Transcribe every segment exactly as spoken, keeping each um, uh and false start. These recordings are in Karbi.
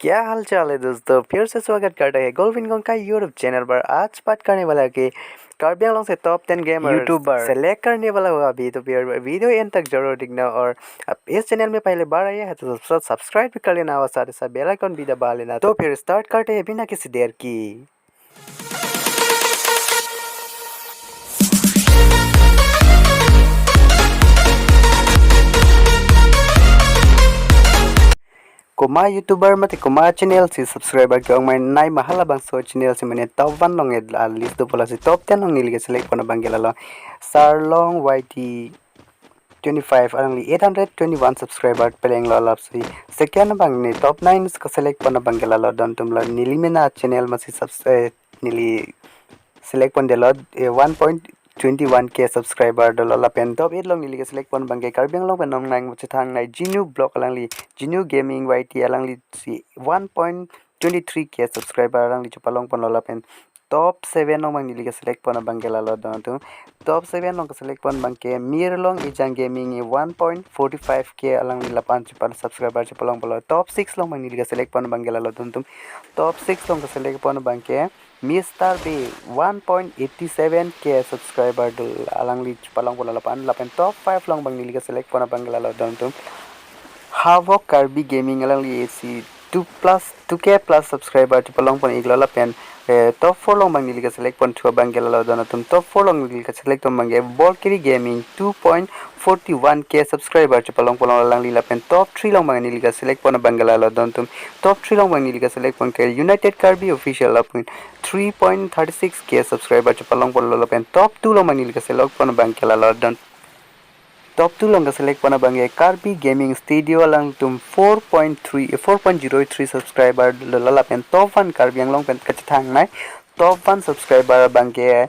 क्या हाल चाल है दोस्तों, फिर से स्वागत करते हैं गोलविन गोंका YouTube चैनल पर। आज बात करने वाला है कि कार्बी आंगलोंग से top ten gamer YouTuber। Select करने वाला हूँ अभी, तो फिर वीडियो एंड तक जरूर देखना। और आप इस चैनल में पहले बार आए हैं तो सब्सक्राइब भी कर लेना और साथ ही साथ बेल आइकन भी दबा लेना। तो फिर स्टार्ट करते हैं बिना किसी देर की। Koma YouTuber mate koma channel si subscriber ke-ong mai nai ma, halabangso channel si mane top one along e, ah, list dopo, lasi top ten along neli ke select pon abang ke lalo Sarlong Y T twenty-five, alangli eight hundred twenty-one subscriber pelenglo, lapsi second abang ne top nine ke select pon abang ke lalo don atum, la neli mena channel masi subs-, eh, neli select pondetlo, eh, one point twenty-one K subscriber dolo. Lapen top eight along neli ke select pon abang ke Karbi Anglong pen nongnang chethangnei Jinu Vlog, alangli Jinu Gaming Y T, alangli si one point twenty-three K subscriber alangli chepalong ponlo. Lapen top seven along abang neli ke select pon abang ke lalo don atum. Top seven along ke select pon abang ke Mirlong Ejang Gaming, eh, one point forty-five K alangli lapu-an chepa-, subscriber chepalong ponlo. Top six along abang neli ke select pon abang ke lalo don atum. Top six along ke select pon abang ke Mister B, one point eighty-seven K subscriber do, alangli chepalong ponlo lapu-an. Lapen top five along abang neli ke select pon abang ke lalo don atum. Havoc Karbi Gaming, alangli si two plus, two K plus subscriber chepalong pon-iklo. Lapen, eh, top four along abang neli ke select ponthu abang ke lalo don atum. Top four along neli ke select pon abang ke Bolkiri Gaming, two point forty-one K subscriber chepalong ponlo alangli. Lapen top three along abang neli ke select pon abang ke lalo don atum. Top three along abang neli ke select pon ke United Karbi Official, lapen three point thirty-six K subscriber chepalong ponlo. Lapen top two along abang neli ke select pon abang ke lalo don. Top two along ke select pon abang ke Karbi Gaming Studio, alangtum four point three, four point zero three subscriber dolo. Lapen top one Karbi Anglong pen kachethangnei top one subscriber abang ke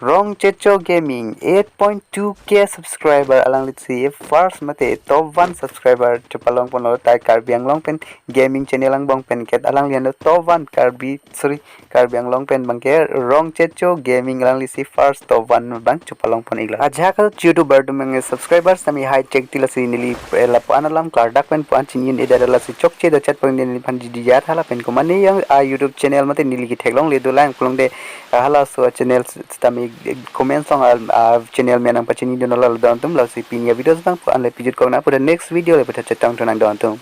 Rongchecho Gaming, eight point two K subscriber, alangli si first mate top one subscriber chepalong ponlo, tai Karbi Anglong pen gaming channel angbong pen ke alangli ano top one Karbi, sorry, Karbi Anglong pen abang ke Rongchecho Gaming, alangli si first top one abang chepalong pon-iklo. Ajahak YouTuber atum abang subscribers tame high check ti, lasi neli, eh, lapu-an alam klardak pen pu-an chini-un-edet, lasi chokche do chat pon neliphan jidi jat hala pen komane yang a YouTube channel mate neli ketheklongle dolang pulote, ah, halaso channel s-, tame, eh, comment along a, a channel amen nangpachini dun lalo don atum. Lasi pini a-video abang pu-an le pajut kok nang, pu the next video le pu the chetong thunang don atum.